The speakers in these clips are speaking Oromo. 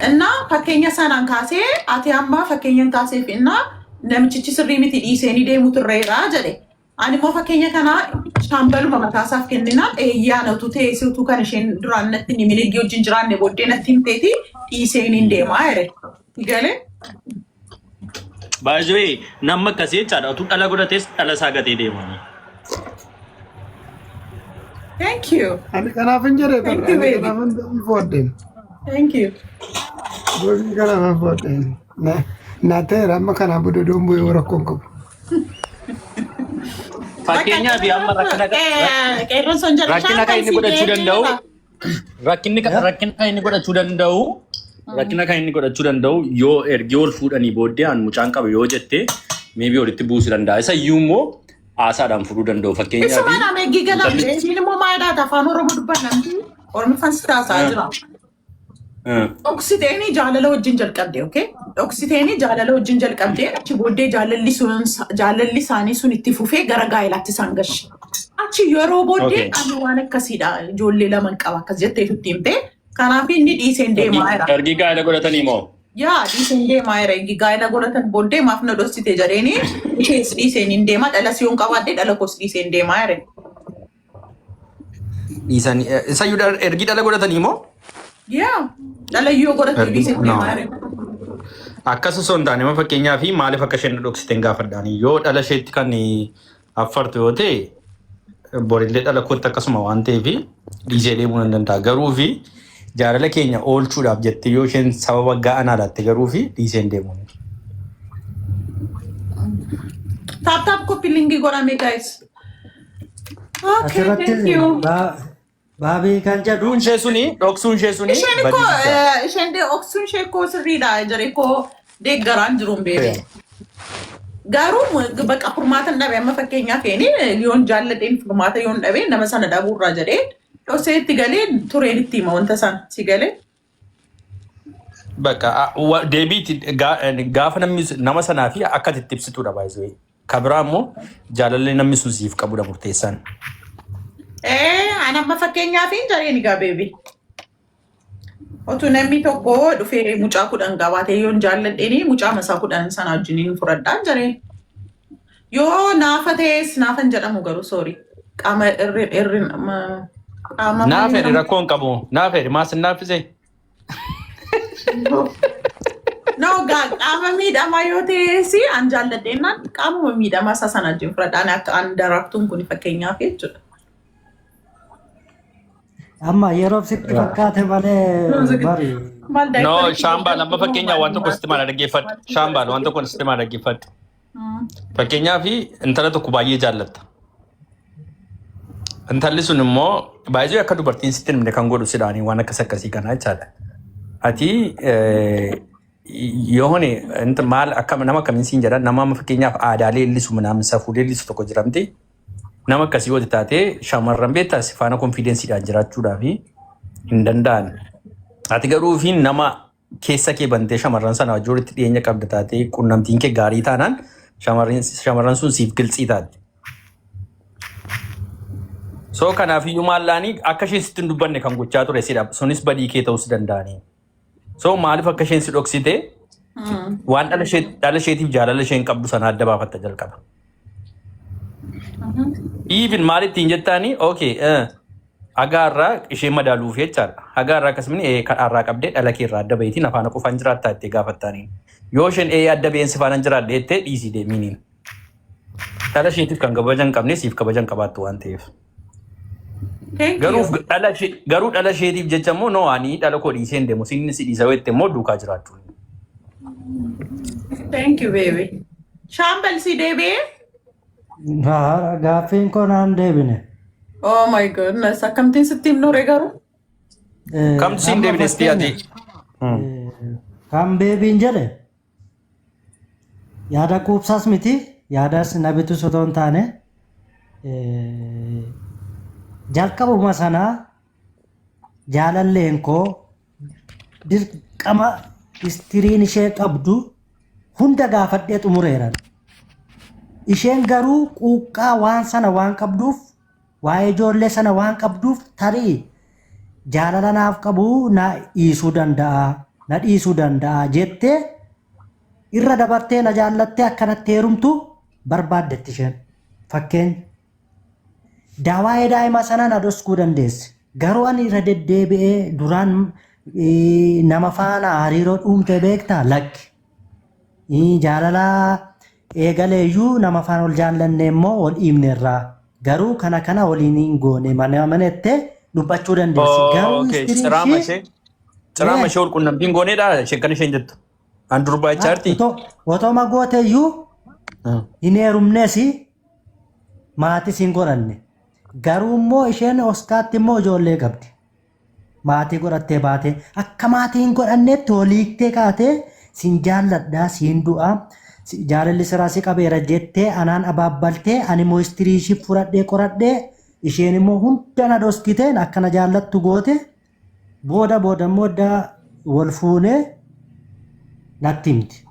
Innaa fakkeenya sanaan kaasee ati amma fakkeenyan kaaseef innaa namichichi sirrii miti dhiiseenii deemu turreera jedhe. Ani immoo fakkeenya kana shaambaluma mataasaaf kenninaan eeyyaan utuu teessee utuu kan isheen duraan natti hin himin eegee wajjin jiraanne booddee natti himteeti dhiiseen hin deemaa jedhe. Galee? Baay'ee nama akkasii jechaadha. Utuu dhala godhates dhala isaa gatee deema. Thank you. Ani kanaaf hin jedhe Thank you ani baby. kanaaf hin foodheen. Thank you. Gogi kanaaf hin foodheen. Na na ta'eera amma kanaaf booda doon bu'ee rakkoo hin qabu. Fakkeenyaaf amma rakkina Qeerroon son jedha rakkina kan inni godhachuu danda'u rakkinni rakkina kan inni godhachuu danda'u rakkina kan inni godhachuu danda'u yoo ergi ol fuudhanii booddee an mucaan qaba yoo jette maybe walitti buusuu danda'a. Isa iyyuu immoo haasaadhaan furuu danda'u. Fakkeenyaaf Isuma nama eegii galan isiin immoo maayidhaata afaan Oromoo dubbannamti. Oromoffaan si taasaa jira. Dhoksiteenii jaalala wajjin jalqabde, okay? Dhoksiteenii jaalala wajjin jalqabde, achi booddee jaalalli sun jaalalli isaanii sun itti fufee gara gaa'ilaatti isaan gashe. Achi yeroo booddee ani waan akkasiidha ijoollee lama qaba akkas jettee itti himte. Kanaaf inni dhiiseen deemaa jira. Ergi gaa'ela godhatanii moo? Yaa dhiiseen deemaa jira. Ergi gaa'ela godhatan booddee maaf na dhoksite jedheeni ishees dhiiseen hin deema dhala siyoon qabaadhe dhala koos dhiiseen deemaa jira. Dhiisanii isayyuu ergi dhala godhatanii moo? Yaa dhala yoo godhate Ergi dhiiseen no. deemaa jira. Akkas osoo hin taane fakkeenyaa fi maaliif akka isheen dhoksite hin gaafadhaani. Yoo dhala isheetti kan affartu yoo ta'e borillee dhala kootti akkasuma waan ta'eef dhiisee deemuu nan danda'a. Garuu fi jaalala keenya oolchuudhaaf jettee yoo isheen sababa ga'aa naa laatte garuu fi dhiisee hin deemu. Tap tap copy linkii godhame guys. Okay, Asirratti thank you. Baabii kan jedhu Dhoksuun ishee suni dhoksuun ishee suni Isheen badii koo guddaadha. isheen dhoksuun ishee koo sirriidha jedhee koo deeggaraan jiru hin beeku. Garuu bakka furmaata hin dhabe amma fakkeenyaaf een yoon jaalladheen furmaata yoon dhabe nama sana dhabuurraa jedhee dhoksee itti galee tureen itti hima wanta sana si galee. Bakka deebiitti gaafa namni nama sanaa fi akka ati itti ibsitudha baay'ee. Ka biraa immoo jaalalli namni sun siif qabudha murteessaan. Ani amma fakkeenyaaf hin jareen egaa beebi. Otuu namni tokko dhufee mucaa 10 qabaatee yoon jaalladheeni mucaa masaa 10 sana wajjiniin fudhadhaan jareen. Yoo naafa ta'es naafa hin jedhamu garuu sorry. Qaama irri irri qaama Naa fedhi rakkoo hin qabu. Naa fedhi maas hin naaffisee. No, qaama miidhamaa yoo ta'es an jaalladheennaan qaamuma miidhamaa isaa sana wajjin fudhadhaan akka an daraartuun kun fakkeenyaaf jechuudha. Amma yeroof sitti fakkaate malee bari. Maal No, daayipparii shaambaal amma fakkeenyaaf waan tokko sitti maal dhaggeeffadhu. Shaambaal waan tokko sitti maal dhaggeeffadhu. Fakkeenyaaf intala tokko baay'ee jaallatta. Intalli sun immoo baay'ee akka dubartiin sitti hin himne kan godhu sidhaanii waan akkas akkasii kanaa jechaadha. Ati yoone maal akka nama akkamiin siin jedha nama amma fakkeenyaaf aadaa leellisu minaamin safuu leellisu tokko jiramti. Nama akkasii yoo taate shamarran beektaa si faana konfiidensiidhaan jiraachuudhaaf hin danda'an. Ati garuu fi nama keessa kee bantee shamarran sana wajjin walitti dhiyeenya qabda taatee qunnamtiin kee gaarii taanaan shamarran sun siif giltsii taati. So kanaafiyyuu maallaanii akka isheen sitti hin dubbanne kan gochaa ture sidha. Sunis badii kee ta'uus danda'anii. So maaliif akka isheen si dhoksite waan dhala isheetiif jaalala isheen qabdu sana adda baafatta jalqaba. Even maal ittiin jettaani okay hagaarraa ishee madaaluuf jechaadha. Hagaarraa akkasumni kadhaarraa qabdee dhala kee irraa adda bahiitiin afaana qofaan jiraattaa jettee gaafattaaniin. Yoo isheen adda baheen si faana jiraadha jettee dhiisii deemiiniin. Dhala isheetiif kan kabaja hin qabne siif kabaja hin qabaattu waan ta'eef. Thank Garuu you. garuu dhala isheetiif jecha immoo no ani dhala koo dhiisee hin deemu sinni si dhiisa jette immoo duukaa jiraachuu. Thank you baby. Shaambal si deebi'ee? Gaaffiin koo naan deebine. Oh my goodness. Akkamittiin sitti himnu ree garuu? Kamtu siin Amma deebine sitti fakkeenya ati? Kan beebiin jedhe yaada quubsaas miti yaadas na bitus otoo hin taane jalqabuma sanaa jaalalleen koo dirqama istiriin ishee qabdu hunda gaafadhee xumureeran. Isheen garuu quuqqaa waan sana waan qabduuf waa'ee ijoollee sana waan qabduuf tarii jaalala naaf qabu na dhiisuu danda'a. na dhiisuu danda'a jettee irra dabartee na jaallattee akkanatti heerumtu barbaaddetti isheen. Fakkeenya. Dawaa'ee daa'ima sana na dhoskuu dandeessi. Garuu ani irra deddeebi'ee duraan nama faana hariiroo dhuumte beektaa lakki. Jaalala eegaleeyyuu nama faana ol jaallanne immoo ol dhiibneerraa. Garuu kana kana waliin hin goone mana manettee dubbachuu dandeessi. Garuu Okay, histiriin ciraama ishee ishee ciraama ishee wal qunnamtiin gooneedha isheen kan isheen jettu. An durbaa jechaarti. Otoo magooteeyyuu hin heerumnes maatis hin godhanne. Garuu immoo isheen oskaatti immoo ijoollee qabdi. Maatii godhattee baatee akka maatii hin godhannetti waliiktee kaatee sin jaalladhaa siin du'aa jaalalli siraa si qabeera jettee anaan abaabbaltee ani immoo histirii ishii fudhadhee qoradhee isheen immoo hunda na dhoskiteen akka na jaallattu goote booda booda immoo edda wal fuunee natti himti.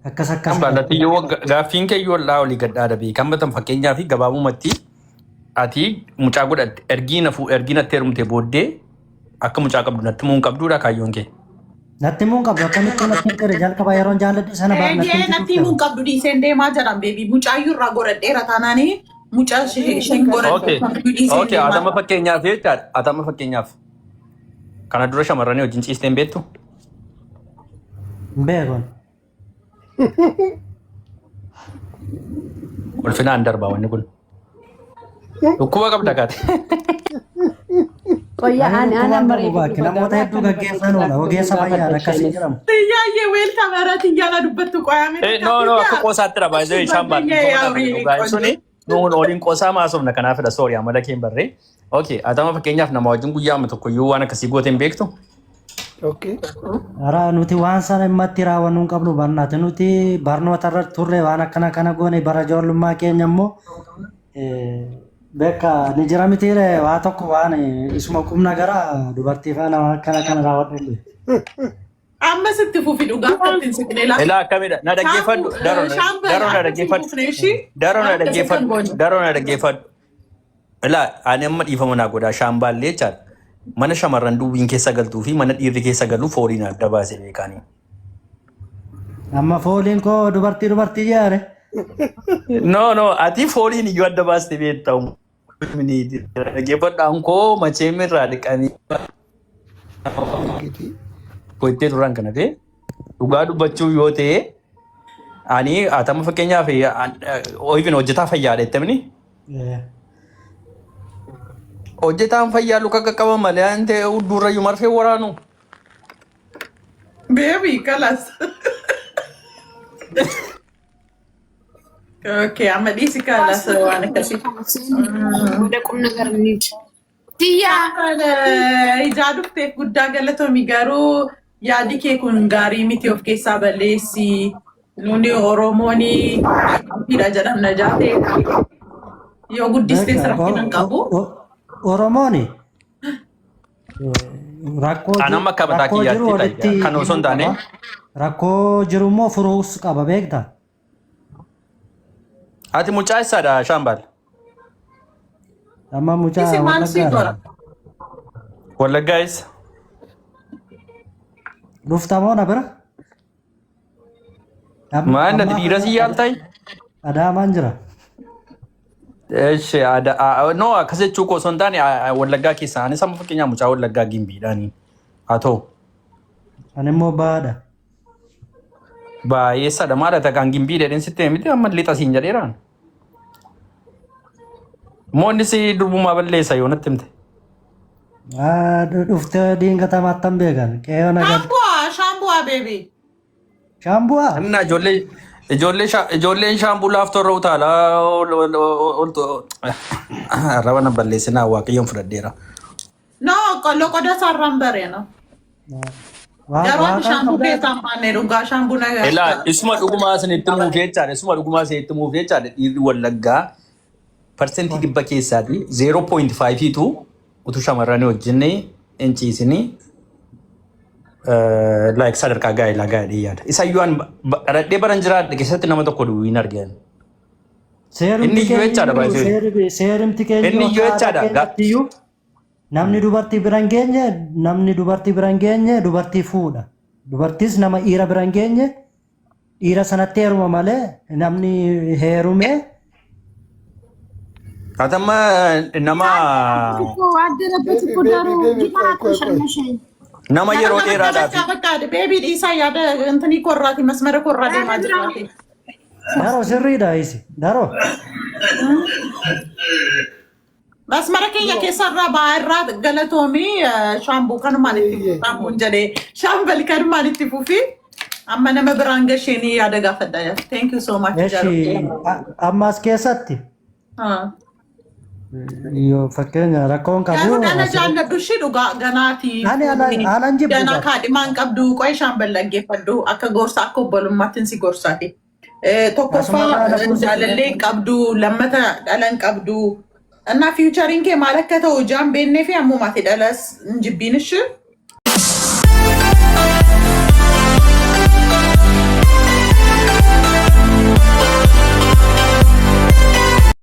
Akkas akkas. Kan baallatti yoo gaaffiin kee yoo laa olii gaddaa dhabe kan batan fakkeenyaa fi gabaabumatti ati mucaa godhatte ergii na fuu ergii natti heerumte booddee akka mucaa qabdu natti himuu hin qabduudha kaayyoon kee. Natti himuu hin qabdu akkamitti natti himte jalqaba yeroon jaalladhe sana baar natti Eeyyee himte natti himuu hin qabdu dhiiseen deemaa jedhan baby. Mucaayyuu irraa godhadheera taanaanii mucaa isheen godhadhe qabdu dhiiseen Okay, deemaa. atama fakkeenyaaf jechaadha. Atama fakkeenyaaf. Kana dura shamarranii wajjin ciisteen beektu? Hin beekon. Ulfinaan darbaa wanni kun. Dhukkuba qabda kaate. Qoyya Ani ani dhukkuba ana hin qabu bareedu baakki namoota hedduu gaggeessan oola ogeessa fayyaadha akkasii jedhamu. Tiyyaayyee weelta bara tiyyaana dubbattu qoyame. No, no, akka qoosaatti dha baay'ee ishaan baadhi. Suni nuun oliin qoosaa maasofna kanaafidha sorry amala kee hin barree. Okay, atama fakkeenyaaf nama wajjin guyyaa amma tokko iyyuu waan akkasii goote hin beektu? Okay. Ara nuti waan sana himmatti raawwannuu hin qabnu barnaati nuti barnoota irra turre waan akkana kana goone bara ijoollummaa keenya immoo beeka ni jira miti waa tokko waan isuma qubna gara dubartii faana waan akkana kana raawwadhu hin beeku. Amma sitti fufi dhugaa akka ittiin siqnee lafa. Ilaa akkamidha? Na dhaggeeffadhu. Daroo daroo na dhaggeeffadhu. Daroo na dhaggeeffadhu. Daroo na dhaggeeffadhu. Ilaa ani amma dhiifama naa godhaa shaambaallee jechaadha. Mana shamarran duwwiin keessa galtuu fi mana dhiirri keessa galu fooliin adda baasee beekaanii. Amma fooliin koo dubartii dubartii jaare. No, no, ati fooliin iyyuu adda baastee beekta. Dhaggeeffadhaan koo machee irraa dhiqanii gottee turan kana ta'e dhugaa dubbachuu yoo ta'e ani atama fakkeenyaaf even hojjetaa fayyaadha jettamni. Hojjetaan fayyaa luka qaqqaba malee an ta'e hudduurrayyuu marfee waraanu. Baby, kalas. Okay, amma dhiisi kalas waan akkasii. ወደ ቁም ነገር እንሂድ። Tiyyaa Ijaa dhufteef guddaa galatoomi garuu yaadi kee kun gaarii miti of keessaa balleessi. Nuni Oromoon dha jedhamna jaatee yoo guddistes rakkina hin qabu. Oromoon rakkoo An amma akka mataa rakkoo jiru kiyyaatti walitti kan osoo hin himuu taane qaba. Rakkoo jiru immoo furuus qaba beektaa? Ati mucaa eessaadha Shaambaal? Amma mucaa Isi maal sii Wallaggaadha. godha? Wallaggaa eessa? Dhuftamoo na bira? Maal ati dhiira si yaaltai? Adaamaan jira. Eeshi no akkas jechuu koo osoo hin taane Wallaggaa keessa anis amma fakkeenyaaf mucaa Wallaggaa Gimbiidhaani. Haa ta'u Ani immoo baadha. baay'eessaadha maal ati kan Gimbii jedheen sitti hime miti amma lixa siin jedheeraan. Moo inni si durbumaa balleessa yoo natti himte? Dhuftee diingatamaattan beekan. Qe'ee nagar. Shaambu'aa, shaambu'aa baby. Shaambu'aa. Innaa ijoollee ijoollee ijoolleen shaambuu laaftoo irra utaalaa ol ol ol arraba na balleessinaa waaqayyoon fudhadheera. No, qolloo qoda isaarraan bareena. Garuu ati Waaqaan shaambuu qabdaa. keessaa hin baanne dhugaa shaambuu na Ilaa isuma dhugumaa isinitti himuuf jechaadha. Isuma dhugumaa isinitti himuuf jechaadha. Dhiirri Wallaggaa 100% keessaati 0.5 tu utuu shamarran wajjin hin ciisinii like sadarkaa gaa'elaa gaa'elii yaada. Isayyuu an dhaladhee baran jiraadhe keessatti nama tokko duwwii hin argeen. Seerumti Inni iyyuu jechaadha keenya baay'ee. seerumti keenya Inni iyyuu akka aadaa jechaadha. keenyatti iyyuu namni dubartii bira hin geenye namni dubartii bira hin geenye dubartii fuudha. Dubartiis nama dhiira bira hin geenye dhiira sanatti heeruma malee namni heerume Ati amma nama አደረበት እኮ Baby, ዳሩ baby, ጌታ ቆይ, ቆይ, ቆይ. አትሸነሸኝ። nama yeroo dheeraadhaaf Bakka baby dhiisaa yaada intini korraati masmara korraa deemaa jirraati. Daroo sirriidha isi daroo. Masmara keenya keessarraa ba'aa irraa galatoomii shaambuu kanumaan itti shaambuun jedhee shaambali kanumaan itti fufi amma nama biraan gasheenii yaada gaafadha. Thank you so much. Eshi ammas keessatti yoo fakkeenya rakkoon qabu Garuu dhala jaalladhu ishii dhugaa ganaati. Ani alan jibbu Ganaa qaba. kaadhimaan qabdu qo'ee shaambal dhaggeeffadhu akka gorsa akka obbolummaatti si gorsaati. Tokkoffaa Asuma kana jaalallee hin qabdu lammata dhala hin qabdu. እና future iin kee maal akka ta'u ijaan beennee fi ammumaati dhalas hin jibbiin ishee.